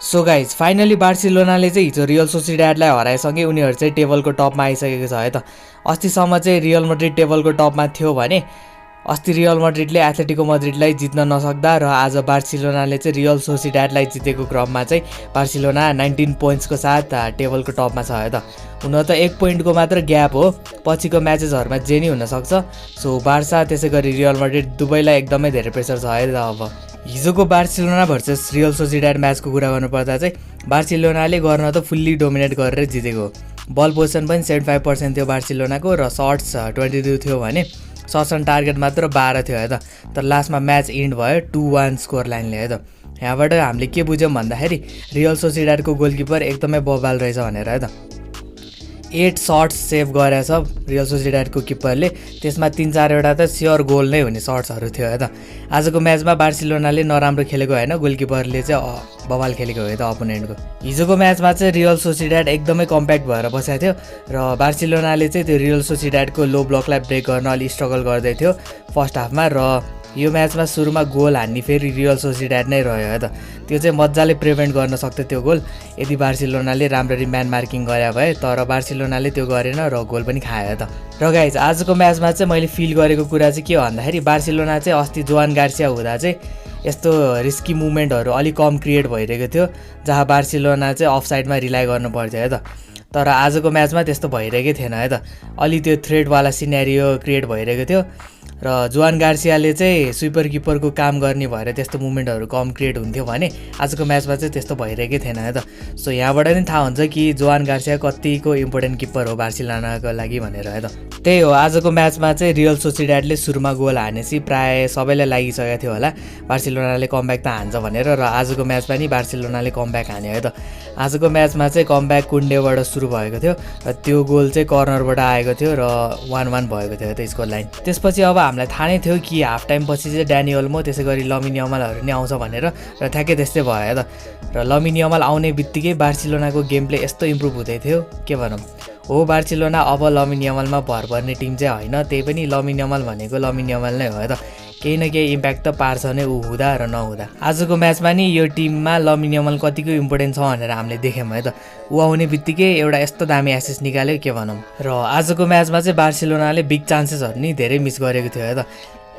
So guys finally बार्सिलोनाले चाहिँ हिजो real सोसिएडाडलाई हराएसँगै उनीहरू चाहिँ टेबलको टपमा आइसकेको छ है त। अस्तिसम्म चाहिँ रियल मड्रिड टेबलको टपमा थियो भने अस्ति रियल मड्रिडले एथलेटिको मड्रिडलाई जित्न नसक्दा र आज बार्सिलोनाले चाहिँ रियल सोसिएडाडलाई जितेको क्रममा चाहिँ बार्सिलोना 19 पोइन्ट्सको साथ टेबलको टपमा छ है त। हुन त 1 पोइन्टको मात्र ग्याप हो, पछिको म्याचेसहरूमा जे नि हुनसक्छ। सो बार्सा त्यसै गरी रियल मड्रिड दुवैलाई एकदमै धेरै प्रेसर छ है त। अब हिजोको बार्सिलोना भर्सेस रियल सोसिएडाड म्याचको कुरा गर्नुपर्दा चाहिँ बार्सिलोनाले गर्न त फुल्ली डोमिनेट गरेर जितेको। बल पोजिसन पनि 75% थियो बार्सिलोनाको र सर्ट्स 22 थियो भने सर्ट्स अन टार्गेट मात्र 12 थियो है त। तर लास्टमा म्याच इन्ड भयो 2-1 स्कोर लाइनले है त। यहाँबाट हामीले के बुझ्यौँ भन्दाखेरि रियल सोसिएडाडको गोलकिपर एकदमै बबाल रहेछ भनेर है त। 8 सर्ट्स सेभ गरेछ रियल सोसिएडाडको किपरले, त्यसमा 3-4वटा त स्योर गोल नै हुने सर्ट्सहरू थियो है त। आजको म्याचमा बार्सिलोनाले नराम्रो खेलेको होइन, गोलकिपरले चाहिँ बबाल खेलेको हो है त अपोनेन्टको। हिजोको म्याचमा चाहिँ रियल सोसिएडाड एकदमै कम्प्याक्ट भएर बसेको थियो र बार्सिलोनाले चाहिँ त्यो रियल सोसिएडाडको लो ब्लकलाई ब्रेक गर्न अलि स्ट्रगल गर्दै थियो फर्स्ट हाफमा। र यो म्याचमा सुरुमा गोल हान्ने फेरि रियल सोसिएडाड नै रह्यो है त। त्यो चाहिँ मजाले प्रिभेन्ट गर्न सक्थ्यो त्यो गोल यदि बार्सिलोनाले राम्ररी म्यान मार्किङ गरे भए, तर बार्सिलोनाले त्यो गरेन र गोल पनि खायो है त। र गाइज आजको म्याचमा चाहिँ मैले फिल गरेको कुरा चाहिँ के भन्दाखेरि बार्सिलोना चाहिँ अस्ति जोआन गार्सिया हुँदा चाहिँ यस्तो रिस्की मुभमेन्टहरू अलिक कम क्रिएट भइरहेको थियो जहाँ बार्सिलोना चाहिँ अफ साइडमा रिलाइ गर्नु पर्थ्यो है त। तर आजको म्याचमा त्यस्तो भइरहेकै थिएन है त। अलि त्यो थ्रेडवाला सिनेरियो क्रिएट भइरहेको थियो र जोआन गार्सियाले चाहिँ स्विपर किपरको काम गर्ने भएर त्यस्तो मुभमेन्टहरू कम क्रिएट हुन्थ्यो भने आजको म्याचमा चाहिँ त्यस्तो भइरहेकै थिएन है त। सो यहाँबाट नै थाहा हुन्छ कि जोआन गार्सिया कतिको इम्पोर्टेन्ट किपर हो बार्सिलोनाको लागि भनेर है त। त्यही हो, आजको म्याचमा चाहिँ रियल सोसिएडाडले सुरुमा गोल हानेपछि प्रायः सबैलाई लागिसकेको थियो होला बार्सिलोनाले कमब्याक त हान्छ भनेर, र आजको म्याचमा नि बार्सिलोनाले कमब्याक हान्यो है त। आजको म्याचमा चाहिँ कमब्याक कुन्डेबाट सुरु भएको थियो र त्यो गोल चाहिँ कर्नरबाट आएको थियो र 1-1 भएको थियो त स्कोर लाइन। त्यसपछि अब हामीलाई थाहा नै थियो कि हाफ टाइम पछि चाहिँ ड्यानी ओल्मो त्यसै गरी लमिन यमालहरू नै आउँछ भनेर, र ठ्याक्कै त्यस्तै भयो है त। र लमिन यमाल आउने बित्तिकै बार्सिलोनाको गेम प्ले यस्तो इम्प्रुभ हुँदै थियो के भनौँ। हो, बार्सिलोना अब लमिन यमालमा भर पर्ने टिम चाहिँ होइन, त्यही पनि लमिन यमाल भनेको लमिन यमाल नै हो है त। केही न केही इम्प्याक्ट त पार्छ नै ऊ हुँदा र नहुँदा। आजको म्याचमा नि यो टिममा लमिन यमाल कतिको इम्पोर्टेन्ट छ भनेर हामीले देख्यौँ है त। ऊ आउने बित्तिकै एउटा यस्तो दामी एसिस्ट निकाल्यो के भनौँ। र आजको म्याचमा चाहिँ बार्सिलोनाले बिग चान्सेसहरू नि धेरै मिस गरेको थियो है त।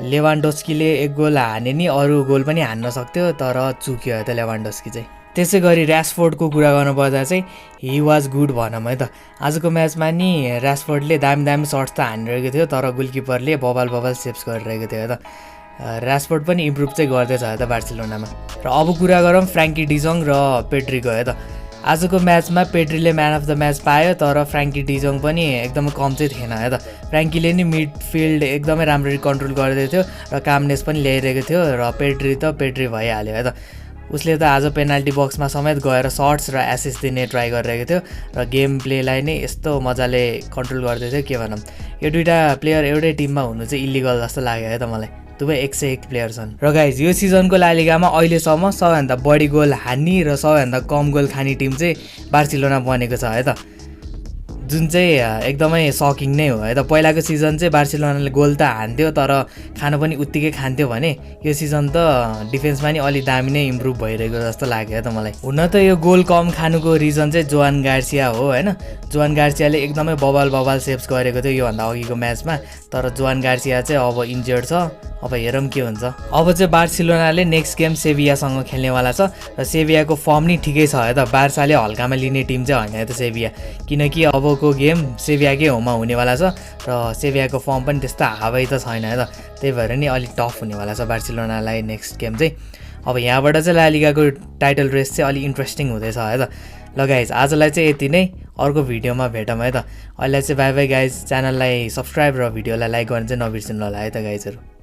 लेभान्डोस्कीले 1 गोल हाने नि अरू गोल पनि हान्न सक्थ्यो तर चुक्यो है त लेभान्डोस्की चाहिँ। त्यसै गरी ऱ्यासफोर्डको कुरा गर्नुपर्दा चाहिँ हि वाज गुड भनौँ है त। आजको म्याचमा नि ऱ्यासफोर्डले दामी सर्ट्स त हानिरहेको थियो तर गोलकिपरले बबाल सेभ्स गरिरहेको थियो है त। ऱ्यासफोर्ड पनि इम्प्रुभ चाहिँ गर्दैछ है त बार्सिलोनामा। र अब कुरा गरौँ फ्र्याङ्की डिजोङ र पेड्रीको है त। आजको म्याचमा पेड्रीले म्यान अफ द म्याच पायो तर फ्र्याङ्की डिजोङ पनि एकदमै कम चाहिँ थिएन है त। फ्र्याङ्कीले नि मिडफिल्ड एकदमै राम्ररी कन्ट्रोल गर्दै थियो र कामनेस पनि ल्याइरहेको थियो र पेड्री भइहाल्यो है त। उसले त आज पेनाल्टी बक्समा समेत गएर सर्ट्स र एसिस्ट दिने ट्राई गरिरहेको थियो र गेम प्लेलाई नै यस्तो मजाले कन्ट्रोल गर्दै थियो के भनौँ। यो दुईवटा प्लेयर एउटै टिममा हुनु चाहिँ इलिगल जस्तो लाग्यो है त मलाई। दुवै 101 प्लेयर छन्। र गाइज यो सिजनको ला लिगामा अहिलेसम्म सबैभन्दा बढी गोल हान्ने र सबैभन्दा कम गोल खाने टिम चाहिँ बार्सिलोना बनेको छ है त, जुन चाहिँ एकदमै सकिङ नै हो है त। पहिलाको सिजन चाहिँ बार्सिलोनाले गोल त हान्थ्यो तर खान पनि उत्तिकै खान्थ्यो भने यो सिजन त डिफेन्समा नि अलि दामी नै इम्प्रुभ भइरहेको जस्तो लाग्यो है त मलाई। हुन त यो गोल कम खानुको रिजन चाहिँ जोआन गार्सिया हो होइन। जोआन गार्सियाले एकदमै बबाल सेभ्स गरेको थियो योभन्दा अघिको म्याचमा, तर जोआन गार्सिया चाहिँ अब इन्जर्ड छ। अब हेरौँ के हुन्छ। अब चाहिँ बार्सिलोनाले नेक्स्ट गेम सेभियासँग खेल्नेवाला छ र सेभियाको फर्म नि ठिकै छ है त। बार्साले हल्कामा लिने टिम चाहिँ होइन है त सेभिया, किनकि अबको गेम सेभियाकै होममा हुनेवाला छ र सेभियाको फर्म पनि त्यस्तो हावै त छैन है त। त्यही भएर नि अलिक टफ हुनेवाला छ बार्सिलोनालाई नेक्स्ट गेम चाहिँ। अब यहाँबाट चाहिँ ला लिगाको टाइटल रेस चाहिँ अलिक इन्ट्रेस्टिङ हुँदैछ है त। ल गाइज आजलाई चाहिँ यति नै, अर्को भिडियोमा भेटौँ है त। अहिले चाहिँ बाई बाई गाइज। च्यानललाई सब्सक्राइब र भिडियोलाई लाइक गर्न चाहिँ नबिर्सिनु होला है त गाइजहरू।